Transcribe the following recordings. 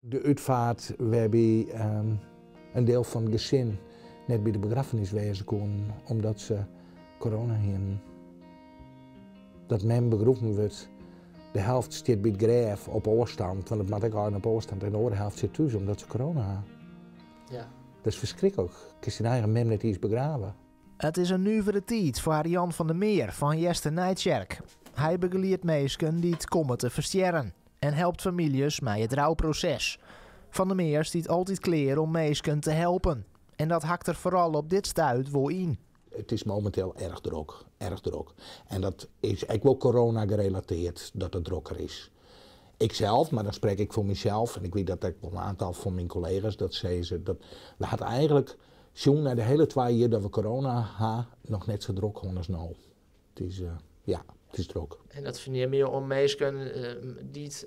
De útfeart wêrby't in diel fan it gesin net by de begraffenis wêze koenen omdat se corona hienen. Dat mem begroeven wurdt, de helft stiet by it grêf op ôfstân, want it moat ek allegear op ôfstân, en de oare helft sit thús omdat se corona ha. Ja. Dat is ferskriklik. Kinst dyn eigen mem net iens begrave. It is in nuvere tiid foar Jan van der Meer fan Easternijtsjerk. Hy begeliedt minsken dy't komme te ferstjerren en helpt famyljes mei it rouproses. Van der Meer stiet altyd klear om minsken te helpen. En dat hakt der foaral op dit stuit wol yn. It is mominteel erch drok, erch drok. En dat is ek wol corona gerelatearre dat it drokker is. Iksels, mar dan sprek ik foar mysels en ik wit dat ek wol in oantal fan myn kollega's dat sizze, dat we ha eigenlik sjoen nei de hiele 2 jier dat we corona ha, noch net sa drok hân as no. It is, ja, it is drok. En dat fernimme je oan minsken dy't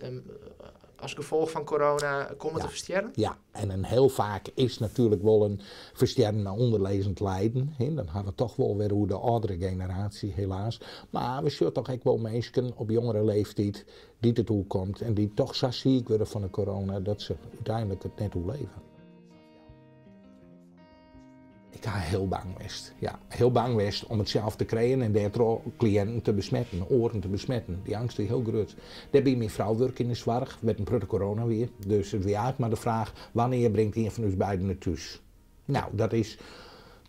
as gefolch fan corona komme te ferstjerren? Ja, en hiel faak is natuerlik wol in ferstjerren nei ûnderlizzend lijen. Hè. Dan ha we toch wol wer oer de âldere generaasje, helaas. Mar we sjogge toch ek wol minsken op jongere leeftiid dy't it oerkomt en dy't toch sa siik wurde fan de corona dat se úteinlik it net oerlibje. Ik ha hiel bang west. Ja, hiel bang west om it sels te krijen en dêrtroch kliïnten te besmetten, oaren te besmetten. Dy eangst wie hiel grut. Dêrby myn frou wurke yn de soarch, wêr't in protte corona wie. Dus it wie eigenlik mar de fraach, wannear bringt ien fan ús beiden it thús? No, dat is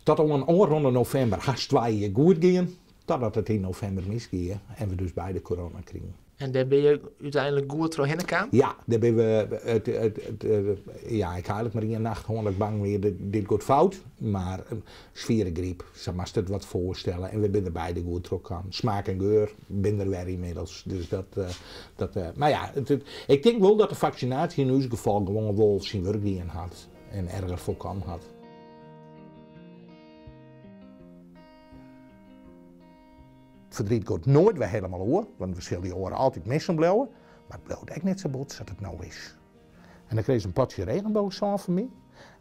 tot oan ôfrûne novimber hast 2 jier goed gien, totdat it yn novimber misgie en we dus beide corona krigen. En dêr binne je úteinlik goed trochhinne kaam? Ja, dêr binne we. Ja, ik ha eigenlik mar ien nacht hân dat ik bang wie, dit giet fout. Mar in swiere gryp, sa moatst it wat foarstelle. En we binne der beide goed troch kaam. Smaak en geur binne der wer ynmiddels. Dus dat, mar ja, ik tink wol dat de faksinaasje yn ús gefal gewoan wol syn wurk dien hat. En erger foarkaam hat. It ferdriet giet noait wer hielendal oer, want we sille dy oaren altyd missen bliuwe. Mar it bliuwt ek net sa bot sa't it no is. En dan krije se in potsje regenboachsân fan my.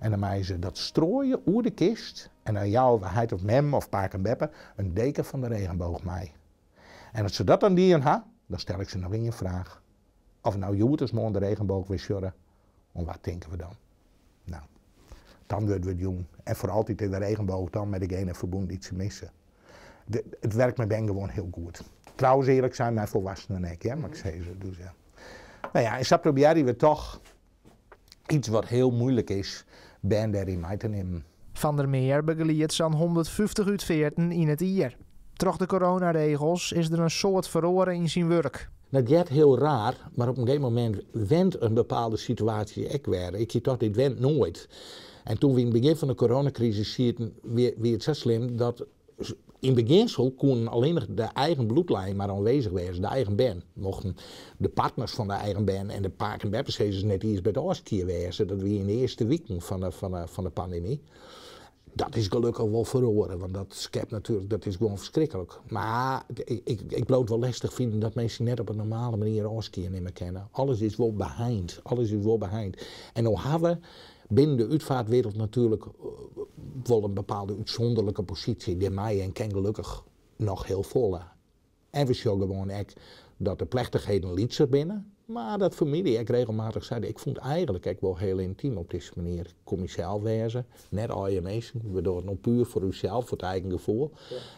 En dan meie se dat strooie oer de kist. En dan jouwe we heit of mem of pake en beppe in deken fan de regenboog mei. En as se dat dan dien ha, dan stel ik se noch ien fraach. Of no hjoed as moarn de regenboog wer sjogge, oan wa tinke we dan? No, dan wurdt it jûn. En foar altyd is de regenboog dan mei degene ferbûn dy't se misse. It wurket mei bern gewoan hiel goed. Trouwens, earlik sein, mei folwoeksenen ek, ja, moat ik sizze. Dus, ja. No ja, en sa probearje we toch yts wat hiel muoilik is, bern dêryn mei te nimmen. Van der Meer begeliedt sa'n 150 útfearten yn it jier. Troch de coronaregels is der in soad feroare yn syn wurk. Dat giet hiel raar, mar op in gegeven momint went in bepaalde situaasje ek wer. Ik hie tocht, dit went noait. En doe't we yn it begjin fan de coronakrisis sieten, wie it sa slim dat yn begjinsel koenen allinnich de eigen bloedlijn mar oanwêzich wêze, de eigen bern. Mochten de partners fan de eigen bern en de pake en beppesizzers net iens by it ôfskie wêze. Dat wie yn de earste wiken fan de pandemy. Dat is gelokkich wol feroare, want dat skept natuerlik, dat is gewoan ferskriklik. Mar ik bliuw it wol lestich finen dat minsken net op in normale manier ôfskie nimme kinne. Alles is wol beheind, alles is wol beheind. En no ha we binnen de útfeartwrâld natuerlik wol in bepaalde útsûnderlike posysje. Dy mei en kin gelokkich noch hiel folle. En we sjogge gewoan ek dat de plechtichheden lytser binne, mar dat famylje ek regelmatich sei, ik fûn it eigenlik ek wol hiel yntym op dizze manier. Ik koe mysels wêze, net al je minsken, we dogge it no puer foar ússels, foar it eigen gefoel.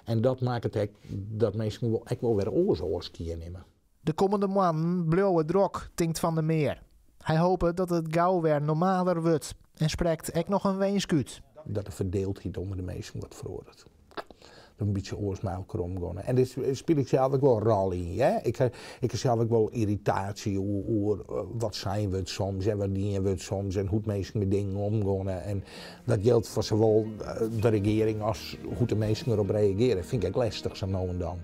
En dat makket ek dat minsken wol, ek wol wer oars ôfskie nimme. De kommende moannen bliuwt it drok, tinkt Van der Meer. Hy hopet dat it gau wer normaler wurdt en sprekt ek noch in winsk út. Dat de ferdieldheid ûnder de minsken wat feroaret. Dat in bytsje oars mei elkoar omgean. En dêr spylje ik sels ek wol in rol yn. Hè? Ik ha sels ek wol yrritaasje oer wat sein wurdt soms en wat dien wurdt soms en hoe't minsken mei dingen omgean. En dat jildt foar sawol de regearing as hoe't de minsken derop reagearje. Fyn ik ek lestich sa no en dan.